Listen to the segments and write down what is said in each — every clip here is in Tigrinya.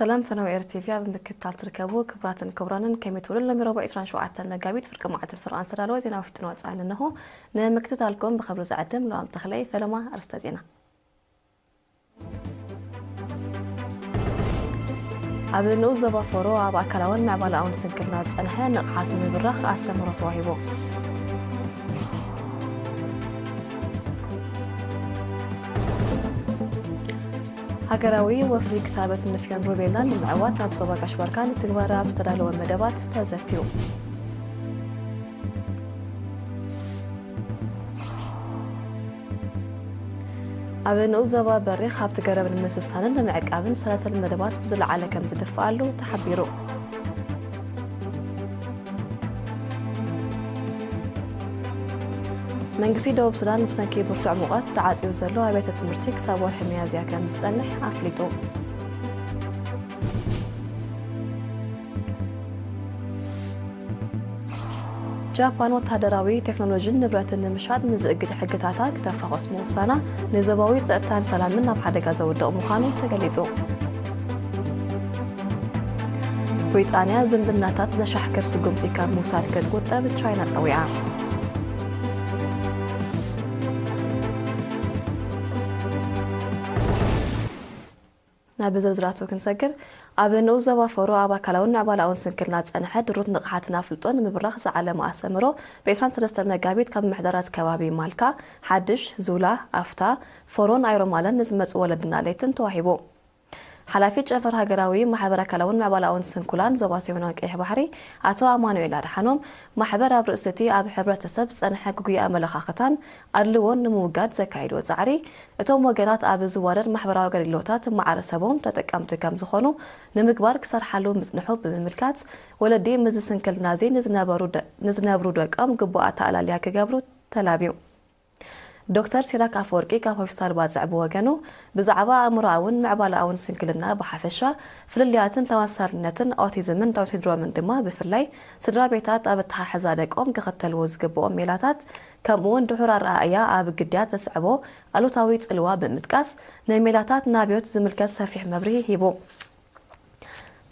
ሰላም ፈነው ኤር ቲቪ ኣብ ምክትታል ትርከቡ ክቡራትን ክቡራንን፣ ከመይ ትውልን? ሎሚ ረቡዕ ዕስራን ሸውዓተን መጋቢት ፍርቂ መዓልትን ፍርቓን ዝተዳለወ ዜናዊ ፍጥን ወጻኢን እንሆ። ንምክትታልኩም ብኽብሪ ዝዕድም ለዋም ተኽለይ። ፈለማ ኣርእስተ ዜና። ኣብ ንኡስ ዞባ ፎሮ ኣብ ኣካላውን ምዕባለኣውን ስንክልና ዝጸንሐ ንቕሓት ንምብራኽ ኣስተምህሮ ተዋሂቡ። ሃገራዊ ወፍሪ ክታበት ንፍዮን ሩቤላን ንምዕዋት ኣብ ዞባ ጋሽ ባርካ ንትግባረ ኣብ ዝተዳለወ መደባት ተዘትዩ። ኣብ ንኡስ ዞባ በሪኽ ሃብቲ ገረብ ንምስሳንን ንምዕቃብን ሰላሰል መደባት ብዝለዓለ ከም ዝድፍኣሉ ተሓቢሩ። መንግስቲ ደቡብ ሱዳን ብሰንኪ ብርቱዕ ሙቐት ተዓጽዩ ዘሎ ኣብያተ ትምህርቲ ክሳብ ወርሒ ሚያዝያ ከም ዝጸንሕ ኣፍሊጡ። ጃፓን ወተሃደራዊ ቴክኖሎጂን ንብረትን ንምሻጥ ንዝእግድ ሕግታታ ክተፋኾስ ምውሳና ንዞባዊ ጸጥታን ሰላምን ናብ ሓደጋ ዘውድቕ ምዃኑ ተገሊጹ። ብሪጣንያ ዝምድናታት ዘሻሕክር ስጉምቲ ካብ ምውሳድ ክትቁጠብ ቻይና ጸዊዓ። ናብ ዝርዝራቱ ክንሰግር፣ ኣብ ንኡስ ዞባ ፎሮ ኣብ ኣካላውን ምዕባለኣውን ስንክልና ዝጸንሐ ድሩት ንቕሓትን ኣፍልጦን ንምብራኽ ዝዓለመ ኣስተምህሮ ብ ዕስራን ሰለስተን መጋቢት ካብ ምምሕዳራት ከባቢ ማልካ፣ ሓድሽ፣ ዙላ፣ ኣፍታ፣ ፎሮን ኣይሮማለን ንዝመጹ ወለድን ኣለይትን ተዋሂቡ። ሓላፊ ጨንፈር ሃገራዊ ማሕበር ኣካላውን ምዕባለኣውን ስንኩላን ዞባ ሰሜናዊ ቀይሕ ባሕሪ ኣቶ ኣማኑኤል ኣድሓኖም፣ ማሕበር ኣብ ርእሲ እቲ ኣብ ሕብረተሰብ ዝጸንሐ ግጉይ ኣመለኻኽታን ኣድልዎን ንምውጋድ ዘካይዶ ጻዕሪ፣ እቶም ወገናት ኣብ ዝዋደድ ማሕበራዊ ኣገልግሎታት ማዕረ ሰቦም ተጠቀምቲ ከም ዝኾኑ ንምግባር ክሰርሓሉ ምጽንሑ ብምምልካት፣ ወለዲ ምስዚ ስንክልና እዚ ንዝነበሩ ደ-፣ ንዝነብሩ ደቆም ግቡእ ኣተኣላልያ ክገብሩ ተላብዩ። ዶክተር ሲራክ ኣፈወርቂ ካብ ሆስፒታል ባጽዕ ብወገኑ፣ ብዛዕባ ኣእምሮኣውን ምዕባለኣውን ስንክልና ብሓፈሻ፣ ፍልልያትን ተመሳሳልነትን ኦቲዝምን ዳውን ሲንድሮምን ድማ ብፍላይ፣ ስድራ ቤታት ኣብ ኣተሓሕዛ ደቆም ክኽተልዎ ዝግብኦም ሜላታት፣ ከምኡውን ድሑር ኣረኣእያ ኣብ ግድያት ዘስዕቦ ኣሉታዊ ጽልዋ ብምጥቃስ፣ ንሜላታት ናብዮት ዝምልከት ሰፊሕ መብርሂ ሂቡ።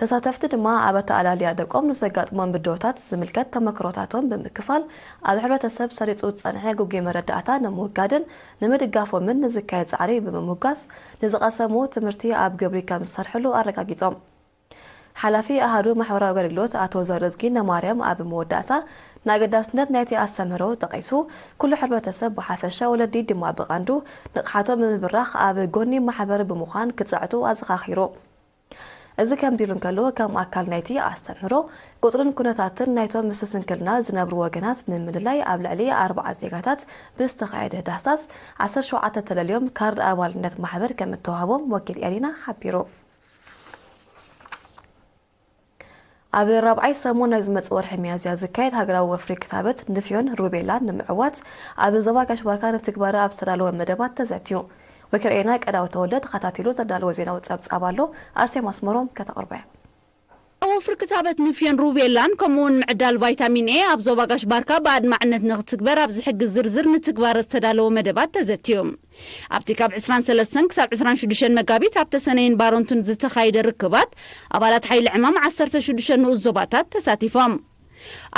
ተሳተፍቲ ድማ ኣብ ኣተኣላልያ ደቆም ንዘጋጥሞም ብድሆታት ዝምልከት ተመክሮታቶም ብምክፋል፣ ኣብ ሕብረተሰብ ሰሪጹ ዝጸንሐ ግጉይ መረዳእታ ንምውጋድን ንምድጋፎምን ንዝካየድ ጻዕሪ ብምምጓስ፣ ንዝቐሰምዎ ትምህርቲ ኣብ ግብሪ ከም ዝሰርሕሉ ኣረጋጊጾም። ሓላፊ ኣሃዱ ማሕበራዊ ኣገልግሎት ኣቶ ዘርእዝጊ ነማርያም ኣብ መወዳእታ፣ ንኣገዳስነት ናይቲ ኣስተምህሮ ጠቒሱ፣ ኩሉ ሕብረተሰብ ብሓፈሻ፣ ወለዲ ድማ ብቐንዱ፣ ንቕሓቶም ብምብራኽ ኣብ ጎኒ ማሕበር ብምዃን ክጸዕቱ ኣዘኻኺሩ። እዚ ከምዚ ኢሉ እንከሎ፣ ከም ኣካል ናይቲ ኣስተምህሮ፣ ቁጽርን ኩነታትን ናይቶም ምስ ስንክልና ዝነብሩ ወገናት ንምልላይ ኣብ ልዕሊ ኣርብዓ ዜጋታት ብዝተኻየደ ዳህሳስ፣ ዓሰርተ ሸውዓተ ተለልዮም ካርድ ኣባልነት ማሕበር ከም እተዋህቦም ወኪል ኤሪና ሓቢሩ። ኣብ ራብዓይ ሰሙን ናይ ዝመጽእ ወርሒ ሚያዝያ ዝካየድ ሃገራዊ ወፍሪ ክታበት ንፍዮን ሩቤላን ንምዕዋት፣ ኣብ ዞባ ጋሽ ባርካ ንትግባረ ኣብ ዝተዳለወ መደባት ተዘትዩ። ወኪል ኤሪና ቀዳው ተወልደ ተኸታቲሉ ዘዳለወ ዜናዊ ጸብጻብ ኣሎ። ኣርሴማ ኣስመሮም ከተቕርቦ እያ። ወፍሪ ክታበት ንፍዮን ሩቤላን ከምኡውን ምዕዳል ቫይታሚን ኤ ኣብ ዞባ ጋሽ ባርካ ብኣድማዕነት ንክትግበር ኣብ ዝሕግዝ ዝርዝር ንትግባረ ዝተዳለወ መደባት ተዘትዮም። ኣብቲ ካብ ዕስራን ሰለስተን ክሳብ ዕስራን ሽዱሽተን መጋቢት ኣብ ተሰነይን ባረንቱን ዝተኻየደ ርክባት፣ ኣባላት ሓይሊ ዕማም ዓሰርተ ሽዱሽተ ንኡስ ዞባታት ተሳቲፎም።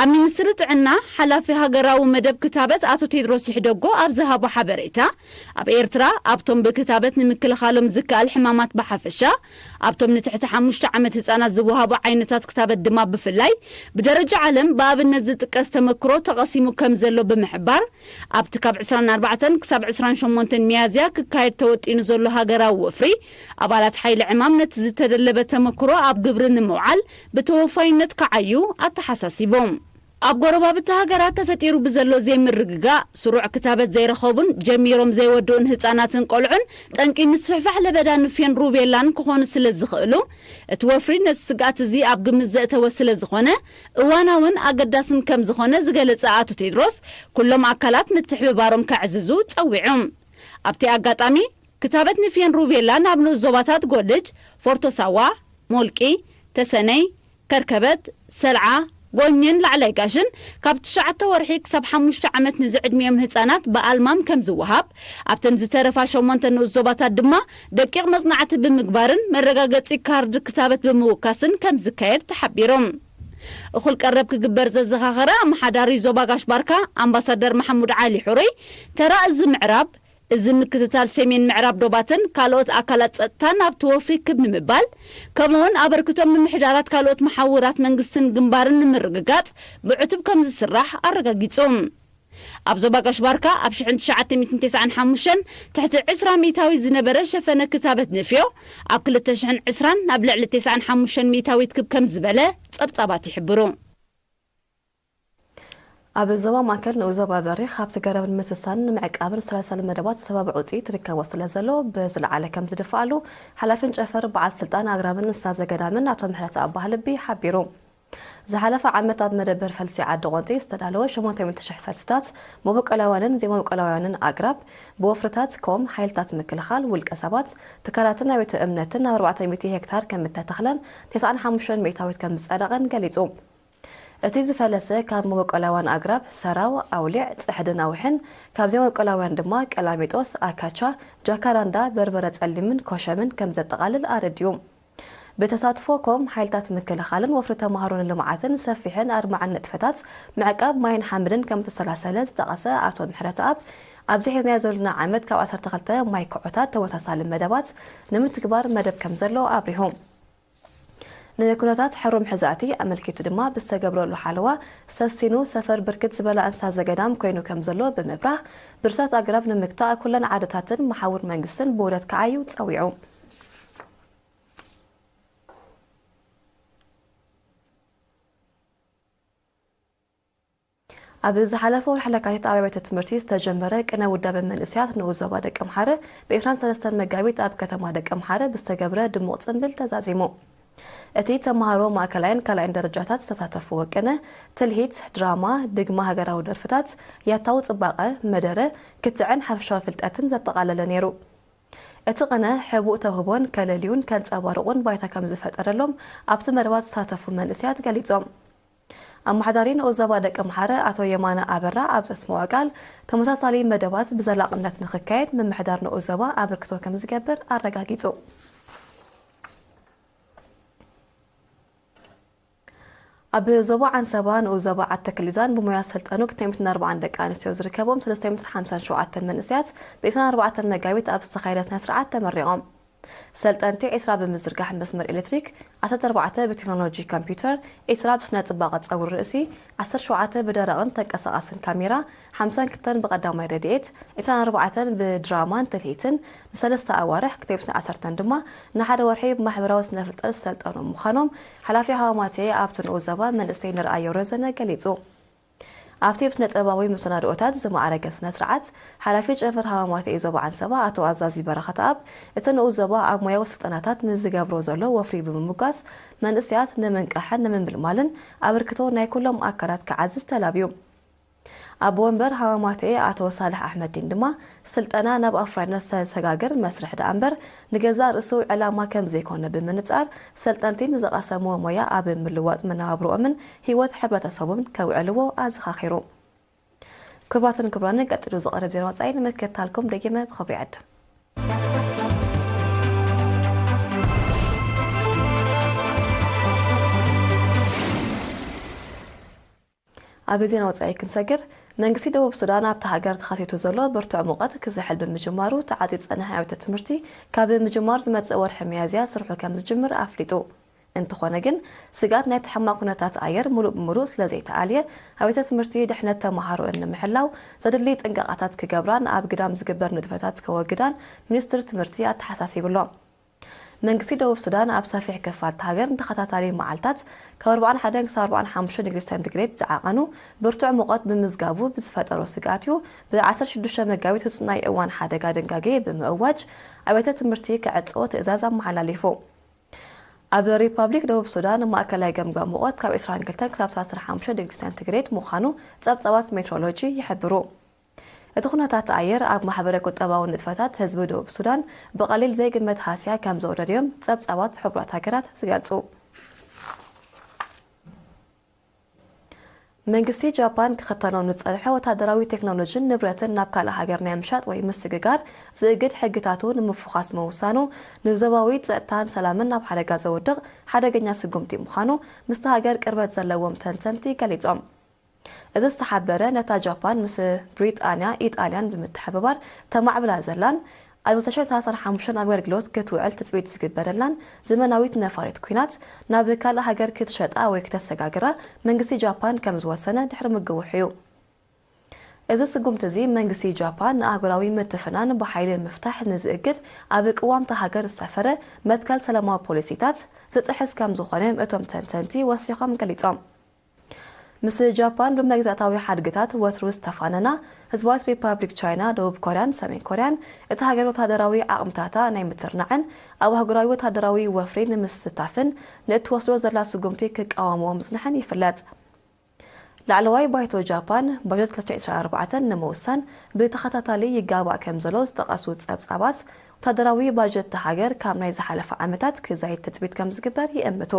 ኣብ ሚኒስትሪ ጥዕና፣ ሓላፊ ሃገራዊ መደብ ክታበት ኣቶ ቴድሮስ ይሕደጎ ኣብ ዝሃቦ ሓበሬታ፣ ኣብ ኤርትራ ኣብቶም ብክታበት ንምክልኻሎም ዝከኣል ሕማማት ብሓፈሻ፣ ኣብቶም ንትሕቲ ሓሙሽተ ዓመት ህጻናት ዝወሃቡ ዓይነታት ክታበት ድማ ብፍላይ፣ ብደረጃ ዓለም ብኣብነት ዝጥቀስ ተመክሮ ተቐሲሙ ከም ዘሎ ብምሕባር፣ ኣብቲ ካብ ዕስራን ኣርባዕተን ክሳብ ዕስራን ሸሞንተን ሚያዝያ ክካየድ ተወጢኑ ዘሎ ሃገራዊ ወፍሪ፣ ኣባላት ሓይሊ ዕማም ነቲ ዝተደለበ ተመክሮ ኣብ ግብሪ ንምውዓል ብተወፋይነት ክዓዩ ኣተሓሳሲቦም። ኣብ ጎረባብቲ ሃገራት ተፈጢሩ ብዘሎ ዘይምርግጋእ፣ ስሩዕ ክታበት ዘይረኸቡን ጀሚሮም ዘይወድኡን ህጻናትን ቆልዑን ጠንቂ ምስፍሕፋሕ ለበዳ ንፍዮን ሩቤላን ክኾኑ ስለ ዝኽእሉ፣ እቲ ወፍሪ ነዚ ስግኣት እዚ ኣብ ግምት ዘእተወ ስለ ዝኾነ፣ እዋናውን ኣገዳስን ከም ዝኾነ ዝገለጸ ኣቶ ቴድሮስ፣ ኩሎም ኣካላት ምትሕብባሮም ከዕዝዙ ጸዊዑ። ኣብቲ ኣጋጣሚ፣ ክታበት ንፍዮን ሩቤላን ኣብ ንኡስ ዞባታት ጎልጅ፣ ፎርቶ ሳዋ፣ ሞልቂ፣ ተሰነይ፣ ከርከበት፣ ሰልዓ፣ ጎኝን ላዕላይ ጋሽን ካብ ትሽዓተ ወርሒ ክሳብ ሓሙሽተ ዓመት ንዝዕድሚኦም ህጻናት ብኣልማም ከም ዝወሃብ፣ ኣብተን ዝተረፋ ሸሞንተ ንኡስ ዞባታት ድማ ደቂቕ መጽናዕቲ ብምግባርን መረጋገጺ ካርድ ክታበት ብምውካስን ከም ዝካየድ ተሓቢሩ። እኹል ቀረብ ክግበር ዘዘኻኸረ ኣመሓዳሪ ዞባ ጋሽ ባርካ ኣምባሳደር መሓሙድ ዓሊ ሕሩይ፣ ተራ እዚ ምዕራብ፣ እዚ ምክትታል ሰሜን ምዕራብ ዶባትን ካልኦት ኣካላት ጸጥታን ኣብቲ ወፍሪ ክብ ንምባል፣ ከምኡውን ኣበርክቶም ምምሕዳራት ካልኦት መሓውራት መንግስትን ግንባርን ንምርግጋጽ ብዕቱብ ከም ዝስራሕ ኣረጋጊጹ። ኣብ ዞባ ጋሽ ባርካ ኣብ ሽሕን ትሽዓተ ሚእትን ተስዓን ሓሙሽተን ትሕቲ ዕስራ ሚእታዊት ዝነበረ ሸፈነ ክታበት ንፍዮ፣ ኣብ ክልተ ሽሕን ዕስራን ናብ ልዕሊ ተስዓን ሓሙሽተን ሚእታዊት ክብ ከም ዝበለ ጸብጻባት ይሕብሩ። ኣብ ዞባ ማእከል ንኡስ ዞባ በሪኽ፣ ሃብቲ ገረብን ምስሳን ንምዕቃብን ዝተሰላሰለ መደባት ዘተባብዕ ውጽኢት ይርከቦ ስለ ዘሎ፣ ብዝለዓለ ከም ዝድፍኣሉ ሓላፊን ጨፈር በዓል ስልጣን ኣግራብን እንስሳ ዘገዳምን ኣቶ ምሕረተኣብ ባህልቢ ሓቢሩ። ዝሓለፈ ዓመት ኣብ መደበር ፈልሲ ዓዲ ቆንጺ ዝተዳለወ ሸሞንተ ሚእቲ ሽሕ ፈልስታት መበቆላውያንን ዘይመበቆላውያንን ኣግራብ ብወፍርታት ኮም፣ ሓይልታት ምክልኻል፣ ውልቀ ሰባት፣ ትካላትን ኣብያተ እምነትን ኣብ ኣርባዕተ ሚእቲ ሄክታር ከም እተተኽለን ተስዓን ሓሙሽተን ሚእታዊት ከም ዝጸደቐን ገሊጹ። እቲ ዝፈለሰ ካብ መበቆላውያን ኣግራብ ሰራው፣ ኣውሊዕ፣ ጽሕድን ኣውሕን፣ ካብ ዘይመበቆላውያን ድማ ቀላሚጦስ፣ ኣካቻ፣ ጃካራንዳ፣ በርበረ ጸሊምን ኮሸምን ከም ዘጠቓልል ኣረዲኡ። ብተሳትፎ ኮም ሓይልታት ምክልኻልን ወፍሪ ተማሃሮ ንልምዓትን ሰፊሕን ኣድማዕን ንጥፈታት ምዕቃብ ማይን ሓመድን ከም ዝተሰላሰለ ዝጠቐሰ ኣቶ ምሕረተኣብ፣ ኣብዚ ሒዝናዮ ዘለና ዓመት ካብ ዓሰርተ ክልተ ማይ ክዖታት ተመሳሳሊ መደባት ንምትግባር መደብ ከም ዘሎ ኣብሪሁ። ንኩነታት ሕሩም ሕዛእቲ ኣመልኪቱ ድማ ብዝተገብረሉ ሓለዋ ሰሲኑ ሰፈር ብርክት ዝበላ እንስሳ ዘገዳም ኮይኑ ከም ዘሎ ብምብራህ፣ ብርሰት ኣግራብ ንምግታእ ኩለን ዓድታትን መሓውር መንግስትን ብውህደት ክዓዩ ጸዊዑ። ኣብ ዝሓለፈ ወርሒ ለካቲት ኣብ ኣብያተ ትምህርቲ ዝተጀመረ ቅነ ውዳበ መንእሰያት ንኡስ ዞባ ደቂ ኣምሓረ ብ ዕስራን ሰለስተን መጋቢት ኣብ ከተማ ደቂ ኣምሓረ ብዝተገብረ ድሙቕ ጽምብል ተዛዚሙ። እቲ ተምሃሮ ማእከላይን ካልኣይን ደረጃታት ዝተሳተፍዎ ቅነ፣ ትልሂት፣ ድራማ፣ ድግማ ሃገራዊ ደርፍታት፣ ያታዊ ጽባቐ፣ መደረ፣ ክትዕን ሓፈሻዊ ፍልጠትን ዘጠቓለለ ነይሩ። እቲ ቅነ ሕቡእ ተውህቦን ከለልዩን ከንጸባርቑን ባይታ ከም ዝፈጠረሎም ኣብቲ መደባት ዝተሳተፉ መንእሰያት ገሊጾም። ኣመሓዳሪ ንኡስ ዞባ ደቂ ኣምሓረ ኣቶ የማነ ኣበራ ኣብ ዘስምዖ ቃል፣ ተመሳሳሊ መደባት ብዘላቕነት ንኽካየድ ምምሕዳር ንኡስ ዞባ ኣበርክቶ ከም ዝገብር ኣረጋጊጹ። ኣብ ዞባ ዓንሰባ ንኡስ ዞባ ዓዲ ተክሊዛን ብሞያ ሰልጠኑ ክልተ ሚእትን ኣርባዓን ደቂ ኣንስትዮ ዝርከቦም ሰለስተ ሚእትን ሓምሳን ሸውዓተን መንእሰያት ብ ዕስራን ኣርባዕተን መጋቢት ኣብ ዝተኻየደ ስነ ስርዓት ተመሪቖም። ሰልጠንቲ ዕስራ ብምዝርጋሕ መስመር ኤሌክትሪክ፣ ዓሰርተ ኣርባዕተ ብቴክኖሎጂ ኮምፒውተር፣ ዕስራ ብስነ ጽባቐ ጸጉሪ ርእሲ፣ ዓሰርተ ሸውዓተ ብደረቕን ተንቀሳቓስን ካሜራ፣ ሓምሳን ክልተን ብቐዳማይ ረድኤት፣ ዕስራን ኣርባዕተን ብድራማን ትልሂትን፣ ንሰለስተ ኣዋርሕ፣ ክልተ ሚእትን ዓሰርተን ድማ ንሓደ ወርሒ ብማሕበራዊ ስነ ፍልጠት ዝሰልጠኑ ምዃኖም ሓላፊ ሃዋማቴ ኣብቲ ንኡስ ዞባ መንእሰይ ንርኣዮ ረዘነ ገሊጹ። ኣብቲ ብስነ ጥበባዊ መሰናድኦታት ዝማዕረገ ስነ ስርዓት፣ ሓላፊ ጨንፈር ሃዋማቴ ዞባ ዓንሰባ ኣቶ ኣዛዚ በረኸተኣብ፣ እቲ ንኡስ ዞባ ኣብ ሞያዊ ስልጠናታት ንዝገብሮ ዘሎ ወፍሪ ብምምጓስ፣ መንእሰያት ንምንቃሕን ንምምልማልን ኣበርክቶ ናይ ኩሎም ኣካላት ክዓዝዝ ተላብዩ። ኣቦ ወንበር ሃዋማቴ ኣቶ ሳልሕ ኣሕመዲን ድማ፣ ስልጠና ናብ ኣፍራይነት ዘሰጋግር መስርሕ ደኣ እምበር፣ ንገዛእ ርእሱ ዕላማ ከም ዘይኮነ ብምንጻር፣ ሰልጠንቲ ንዝቐሰምዎ ሞያ ኣብ ምልዋጥ መነባብሮኦምን ህይወት ሕብረተሰቦምን ከውዕልዎ ኣዘኻኺሩ። ክቡራትን ክቡራንን፣ ቀጺሉ ዝቐርብ ዜና ወጻኢ ንምክትታልኩም ደጊመ ብኽብሪ ይዕድም። ኣብ ዜና ወጻኢ ክንሰግር፣ መንግስቲ ደቡብ ሱዳን ኣብታ ሃገር ተኸሲቱ ዘሎ ብርቱዕ ሙቐት ክዝሕል ብምጅማሩ፣ ተዓጽዩ ዝጸንሐ ኣብያተ ትምህርቲ ካብ ምጅማር ዝመጽእ ወርሒ ሚያዝያ ስርሑ ከም ዝጅምር ኣፍሊጡ። እንተኾነ ግን፣ ስግኣት ናይቲ ሕማቕ ኩነታት ኣየር ምሉእ ብምሉእ ስለ ዘይተኣልየ፣ ኣብያተ ትምህርቲ ድሕነት ተመሃሮኣን ንምሕላው ዘድሊ ጥንቃቓታት ክገብራን ኣብ ግዳም ዝግበር ንጥፈታት ከወግዳን ሚኒስትሪ ትምህርቲ ኣተሓሳሲቡ ኣሎ። መንግስቲ ደቡብ ሱዳን ኣብ ሰፊሕ ክፋል እታ ሃገር ንተኸታታሊ መዓልታት ካብ ኣርባዓን ሓደን ክሳብ ኣርባዓን ሓሙሽተን ዲግሪ ሴንቲግሬድ ዝዓቐኑ ብርቱዕ ሙቐት ብምዝጋቡ ብዝፈጠሮ ስግኣት እዩ ብ ዓሰርተ ሽዱሽተ መጋቢት ህጹጽ ናይ እዋን ሓደጋ ድንጋጌ ብምእዋጅ ኣብያተ ትምህርቲ ክዕጾ ትእዛዝ ኣመሓላሊፉ። ኣብ ሪፓብሊክ ደቡብ ሱዳን ማእከላይ ገምጋም ሙቐት ካብ ዕስራን ክልተን ክሳብ ሰላሳን ሓሙሽተን ዲግሪ ሴንቲግሬድ ምዃኑ ጸብጻባት ሜትሮሎጂ ይሕብሩ። እቲ ኩነታት ኣየር ኣብ ማሕበረ ቁጠባዊ ንጥፈታት ህዝቢ ደቡብ ሱዳን ብቐሊል ዘይግመት ሃስያ ከም ዘውረደዮም ጸብጻባት ሕቡራት ሃገራት ዝገልጹ። መንግስቲ ጃፓን ክኽተሎ ንዝጸንሐ ወታደራዊ ቴክኖሎጂን ንብረትን ናብ ካልእ ሃገር ናይ ምሻጥ ወይ ምስግጋር ዝእግድ ሕግታቱ ንምፉኻስ ምውሳኑ፣ ንዞባዊ ጸጥታን ሰላምን ናብ ሓደጋ ዘውድቕ ሓደገኛ ስጉምቲ ምዃኑ ምስቲ ሃገር ቅርበት ዘለዎም ተንተንቲ ገሊጾም። እዚ ዝተሓበረ፣ ነታ ጃፓን ምስ ብሪጣንያ፣ ኢጣልያን ብምትሕብባር ተማዕብላ ዘላን ኣብ ክልተ ሽሕ ሰላሳን ሓሙሽተን ኣገልግሎት ክትውዕል ትጽቢት ዝግበረላን ዘመናዊት ነፋሪት ኲናት ናብ ካልእ ሃገር ክትሸጣ ወይ ክተሰጋግራ መንግስቲ ጃፓን ከም ዝወሰነ ድሕሪ ምግውሑ እዩ። እዚ ስጉምቲ እዚ መንግስቲ ጃፓን ንኣህጉራዊ ምትፍናን ብሓይሊ ምፍታሕ ንዝእግድ ኣብ ቅዋምታ ሃገር ዝሰፈረ መትከል ሰላማዊ ፖሊሲታት ዝጥሕስ ከም ዝኾነ እቶም ተንተንቲ ወሲኾም ገሊጾም። ምስ ጃፓን ብመግዛእታዊ ሓድግታት ወትሩ ዝተፋነና ህዝባዊት ሪፓብሊክ ቻይና፣ ደቡብ ኮርያን ሰሜን ኮርያን እቲ ሃገር ወታደራዊ ዓቕምታታ ናይ ምትርናዕን ኣብ ኣህጉራዊ ወታደራዊ ወፍሪ ንምስታፍን ንእትወስዶ ዘላ ስጉምቲ ክቃወምዎ ምጽንሐን ይፍለጥ። ላዕለዋይ ባይቶ ጃፓን ባጀት ክልተ ሽሕ ዕስራን ኣርባዕተን ንምውሳን ብተኸታታሊ ይጋባእ ከም ዘሎ ዝጠቐሱ ጸብጻባት፣ ወታደራዊ ባጀት እታ ሃገር ካብ ናይ ዝሓለፈ ዓመታት ክዛይድ ትጽቢት ከም ዝግበር ይእምቱ።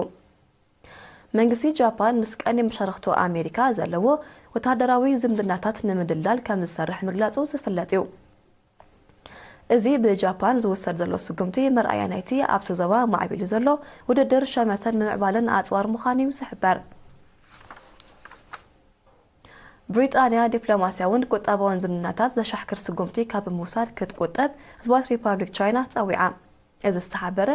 መንግስቲ ጃፓን ምስ ቀንዲ መሻርኽቱ ኣሜሪካ ዘለዎ ወታደራዊ ዝምድናታት ንምድልዳል ከም ዝሰርሕ ምግላጹ ዝፍለጥ እዩ። እዚ ብጃፓን ዝውሰድ ዘሎ ስጉምቲ መርኣያ ናይቲ ኣብቲ ዞባ ማዕቢሉ ዘሎ ውድድር ሸመተን ምምዕባልን ኣጽዋር ምዃኑ እዩ ዝሕበር። ብሪጣንያ ዲፕሎማስያውን ቁጠባውን ዝምድናታት ዘሻሕክር ስጉምቲ ካብ ምውሳድ ክትቁጠብ ህዝባዊት ሪፓብሊክ ቻይና ጸዊዓ። እዚ ዝተሓበረ፣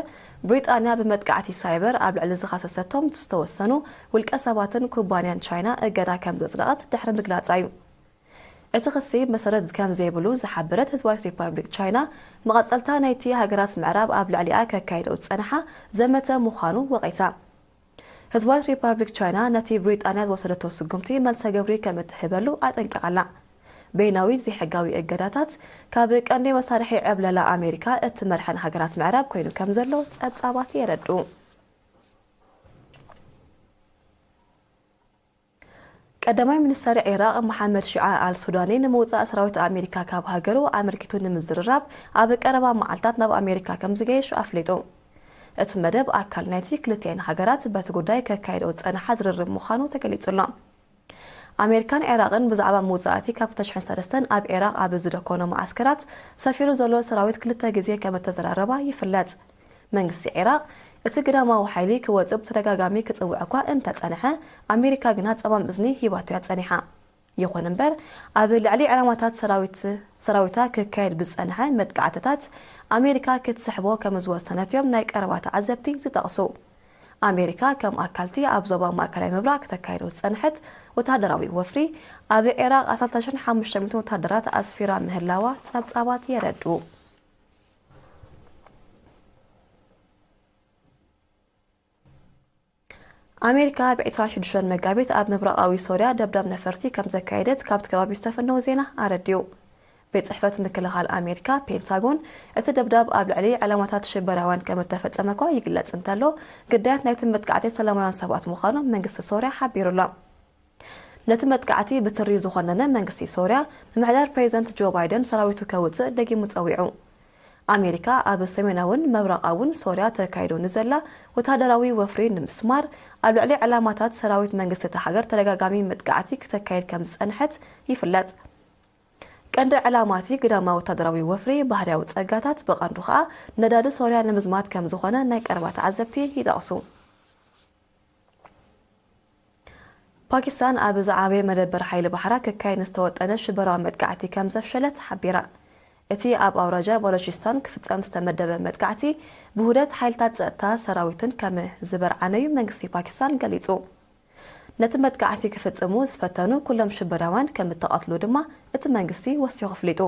ብሪጣንያ ብመጥቃዕቲ ሳይበር ኣብ ልዕሊ ዝኸሰሰቶም ዝተወሰኑ ውልቀ ሰባትን ኩባንያን ቻይና እገዳ ከም ዘጽደቐት ድሕሪ ምግላጻ እዩ። እቲ ክሲ መሰረት ከም ዘይብሉ ዝሓበረት ህዝባዊት ሪፓብሊክ ቻይና፣ መቐጸልታ ናይቲ ሃገራት ምዕራብ ኣብ ልዕሊኣ ከካይደኦ ዝጸንሓ ዘመተ ምዃኑ ወቒሳ። ህዝባዊት ሪፓብሊክ ቻይና ነቲ ብሪጣንያ ዝወሰደቶ ስጉምቲ መልሰ ግብሪ ከም እትህበሉ ኣጠንቂቓ ኣላ። በይናዊ ዘይሕጋዊ እገዳታት ካብ ቀንዲ መሳርሒ ዕብለላ ኣሜሪካ እትመርሐን ሃገራት ምዕራብ ኮይኑ ከም ዘሎ ጸብጻባት የረድኡ። ቀዳማይ ሚኒስተር ዒራቕ መሓመድ ሺዓ ኣል ሱዳኒ ንምውጻእ ሰራዊት ኣሜሪካ ካብ ሃገሩ ኣመልኪቱ ንምዝርራብ ኣብ ቀረባ መዓልታት ናብ ኣሜሪካ ከም ዝገየሹ ኣፍሊጡ። እቲ መደብ ኣካል ናይቲ ክልቲኣን ሃገራት በቲ ጉዳይ ከካይደኦ ዝጸንሓ ዝርርብ ምዃኑ ተገሊጹ ኣሎ። ኣሜሪካን ዒራቕን ብዛዕባ ምውጻእ እቲ ካብ ክልተ ሽሕን ሰለስተን ኣብ ዒራቕ ኣብ ዝደኮኖ መዓስከራት ሰፊሩ ዘሎ ሰራዊት ክልተ ግዜ ከም እተዘራረባ ይፍለጥ። መንግስቲ ዒራቕ፣ እቲ ግዳማዊ ሓይሊ ክወጽእ ብተደጋጋሚ ክጽውዕ እኳ እንተጸንሐ፣ ኣሜሪካ ግና ጸማም እዝኒ ሂባቶ'ያ ጸኒሓ። ይኹን እምበር፣ ኣብ ልዕሊ ዕላማታት ሰራዊት፣ ሰራዊታ ክካየድ ብዝጸንሐ መጥቃዕትታት ኣሜሪካ ክትስሕቦ ከም ዝወሰነት እዮም ናይ ቀረባ ተዓዘብቲ ዝጠቕሱ። ኣሜሪካ ከም ኣካልቲ ኣብ ዞባ ማእከላይ ምብራቕ ክተካይዶ ዝጸንሐት ወተሃደራዊ ወፍሪ፣ ኣብ ዒራቕ ዓሰርተ ሽሕን ሓሙሽተ ሚእትን ወተሃደራት ኣስፊራ ምህላዋ ጸብጻባት የረድኡ። ኣሜሪካ ኣብ ዕስራን ሽዱሽተን መጋቢት ኣብ ምብራቓዊ ሶርያ ደብዳብ ነፈርቲ ከም ዘካየደት ካብቲ ከባቢ ዝተፈነወ ዜና ኣረዲኡ። ቤት ጽሕፈት ምክልኻል ኣሜሪካ፣ ፔንታጎን፣ እቲ ደብዳብ ኣብ ልዕሊ ዕላማታት ሽበራውያን ከም እተፈጸመ እኳ ይግለጽ እንተሎ፣ ግዳያት ናይቲ መጥቃዕቲ ሰላማውያን ሰባት ምዃኖም መንግስቲ ሶርያ ሓቢሩ ኣሎ። ነቲ መጥቃዕቲ ብትሪ ዝኾነነ መንግስቲ ሶርያ፣ ምምሕዳር ፕሬዚደንት ጆ ባይደን ሰራዊቱ ከውጽእ ደጊሙ ጸዊዑ። ኣሜሪካ ኣብ ሰሜናውን ምብራቓውን ሶርያ ተካይዶ ንዘላ ወተሃደራዊ ወፍሪ ንምስማር፣ ኣብ ልዕሊ ዕላማታት ሰራዊት መንግስቲ እታ ሃገር ተደጋጋሚ መጥቃዕቲ ክተካይድ ከም ዝጸንሐት ይፍለጥ። ቀንዲ ዕላማ እቲ ግዳማዊ ወተሃደራዊ ወፍሪ ባህርያዊ ጸጋታት፣ ብቐንዱ ኸኣ ነዳዲ ሶርያ ንምዝማት ከም ዝኾነ ናይ ቀረባ ተዓዘብቲ ይጠቕሱ። ፓኪስታን ኣብ ዝዓበየ መደበር ሓይሊ ባሕራ ክካየድ ንዝተወጠነ ሽበራዊ መጥቃዕቲ ከም ዘፍሸለት ሓቢራ። እቲ ኣብ ኣውራጃ ባሎቺስታን ክፍጸም ዝተመደበ መጥቃዕቲ ብውህደት ሓይልታት ጸጥታ ሰራዊትን ከም ዝበርዓነዩ መንግስቲ ፓኪስታን ገሊጹ። ነቲ መጥቃዕቲ ክፍጽሙ ዝፈተኑ ኩሎም ሽበራውያን ከም እተቐትሉ ድማ እቲ መንግስቲ ወሲኹ ኣፍሊጡ።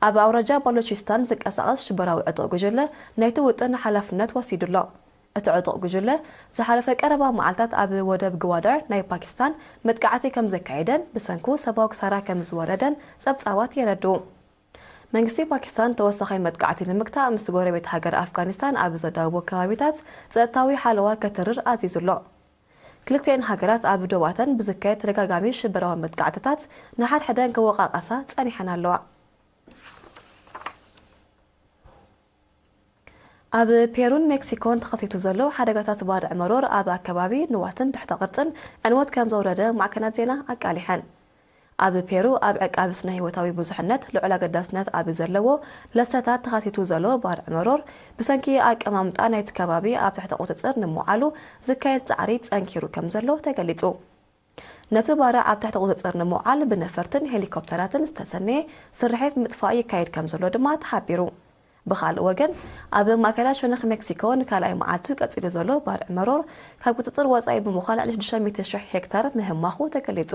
ኣብ ኣውራጃ ባሎቺስታን ዝንቀሳቐስ ሽበራዊ ዕጡቕ ጉጅለ ናይቲ ውጥን ሓላፍነት ወሲዱ ኣሎ። እቲ ዕጡቕ ጉጅለ ዝሓለፈ ቀረባ መዓልታት ኣብ ወደብ ግዋዳር ናይ ፓኪስታን መጥቃዕቲ ከም ዘካየደን ብሰንኩ ሰብኣዊ ክሳራ ከም ዝወረደን ጸብጻባት የረድኡ። መንግስቲ ፓኪስታን ተወሳኺ መጥቃዕቲ ንምግታእ ምስ ጎረቤት ሃገር ኣፍጋኒስታን ኣብ ዘዳውቦ ከባቢታት ጸጥታዊ ሓለዋ ከተርር ኣዚዙ ኣሎ። ክልቲኤን ሃገራት ኣብ ዶባተን ብዝካየድ ተደጋጋሚ ሽበራዊ መጥቃዕትታት ንሓድሕደን ክወቃቀሳ ጸኒሐን ኣለዋ። ኣብ ፔሩን ሜክሲኮን ተኸሲቱ ዘሎ ሓደጋታት ባርዕ መሮር ኣብ ኣከባቢ ንዋትን ትሕተ ቅርጽን ዕንወት ከም ዘውረደ ማዕከናት ዜና ኣቃሊሐን። ኣብ ፔሩ ኣብ ዕቃቢ ስነ ህይወታዊ ብዙሕነት ልዑል ኣገዳስነት ኣብ ዘለዎ ለሰታት ተኸሲቱ ዘሎ ባርዕ መሮር ብሰንኪ ኣቀማምጣ ናይቲ ከባቢ ኣብ ትሕቲ ቁጽጽር ንምውዓሉ ዝካየድ ጻዕሪ ጸንኪሩ ከም ዘሎ ተገሊጹ። ነቲ ባርዕ ኣብ ትሕቲ ቁጽጽር ንምውዓል ብነፈርትን ሄሊኮፕተራትን ዝተሰነየ ስርሒት ምጥፋእ ይካየድ ከም ዘሎ ድማ ተሓቢሩ። ብኻልእ ወገን፣ ኣብ ማእከላይ ሸነኽ ሜክሲኮ ንካልኣይ መዓልቱ ቀጺሉ ዘሎ ባርዕ መሮር ካብ ቁጽጽር ወጻኢ ብምዃን ልዕሊ ሽዱሽተ ሚእቲ ሺሕ ሄክታር ምህማኹ ተገሊጹ።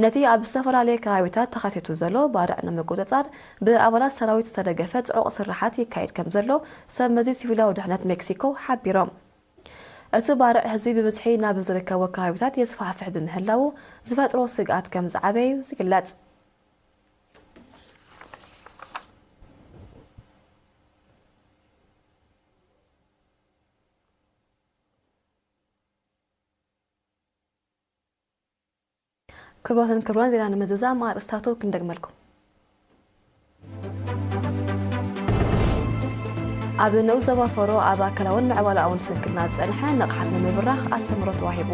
ነቲ ኣብ ዝተፈላለየ ከባቢታት ተኸሲቱ ዘሎ ባርዕ ንምቁጽጻር ብኣባላት ሰራዊት ዝተደገፈ ጽዑቕ ስርሓት ይካየድ ከም ዘሎ ሰብ መዚ ሲቪላዊ ድሕነት ሜክሲኮ ሓቢሮም። እቲ ባርዕ ህዝቢ ብብዝሒ ናብ ዝርከቦ ከባቢታት የስፋሕፍሕ ብምህላዉ ዝፈጥሮ ስግኣት ከም ዝዓበየ እዩ ዝግለጽ። ክቡራትን ክቡራን፣ ዜና ንምዝዛም ኣርእስታቱ ክንደግመልኩም። ኣብ ንኡስ ዞባ ፈሮ ኣብ ኣካላውን ምዕባለኣውን ስንክልና ዝጸንሐ ንቕሓት ንምብራኽ ኣስተምህሮ ተዋሂቡ።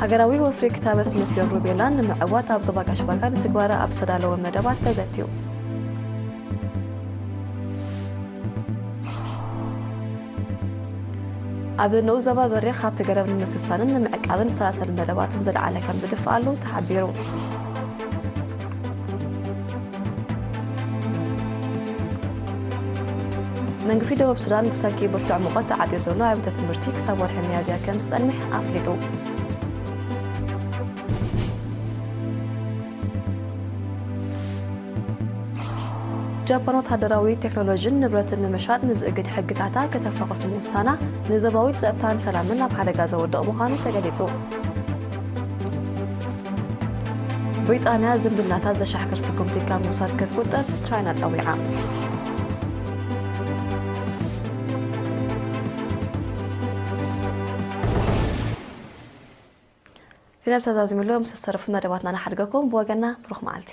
ሃገራዊ ወፍሪ ክታበት ንፍዮን ሩቤላን ንምዕዋት ኣብ ዞባ ጋሽ ባርካ ንትግባረ ኣብ ዝተዳለወ መደባት ተዘትዩ። ኣብ ንኡስ ዞባ በሪኽ ሃብቲ ገረብ ንምስሳንን ንምዕቃብን ዝተኣሳሰር መደባት ብዝለዓለ ከም ዝድፍኣሉ ተሓቢሩ። መንግስቲ ደቡብ ሱዳን ብሰንኪ ብርቱዕ ሙቐት ተዓጽዩ ዘሎ ኣብያተ ትምህርቲ ክሳብ ወርሒ ሚያዝያ ከም ዝጸንሕ ኣፍሊጡ። ጃፓን ወተሃደራዊ ቴክኖሎጂን ንብረትን ንምሻጥ ንዝእግድ ሕግታታ ከተፋቕስ ምውሳና ንዞባዊ ጸጥታን ሰላምን ኣብ ሓደጋ ዘውድቕ ምዃኑ ተገሊጹ። ብሪጣንያ ዝምድናታት ዘሻሕክር ስጉምቲ ካብ ምውሳድ ክትቁጠብ ቻይና ጸዊዓ። ዜና ብዛዛዝም ኣሎ። ምስ ዝተረፉ መደባትና ንሓድገኩም። ብወገና ብሩኽ መዓልቲ።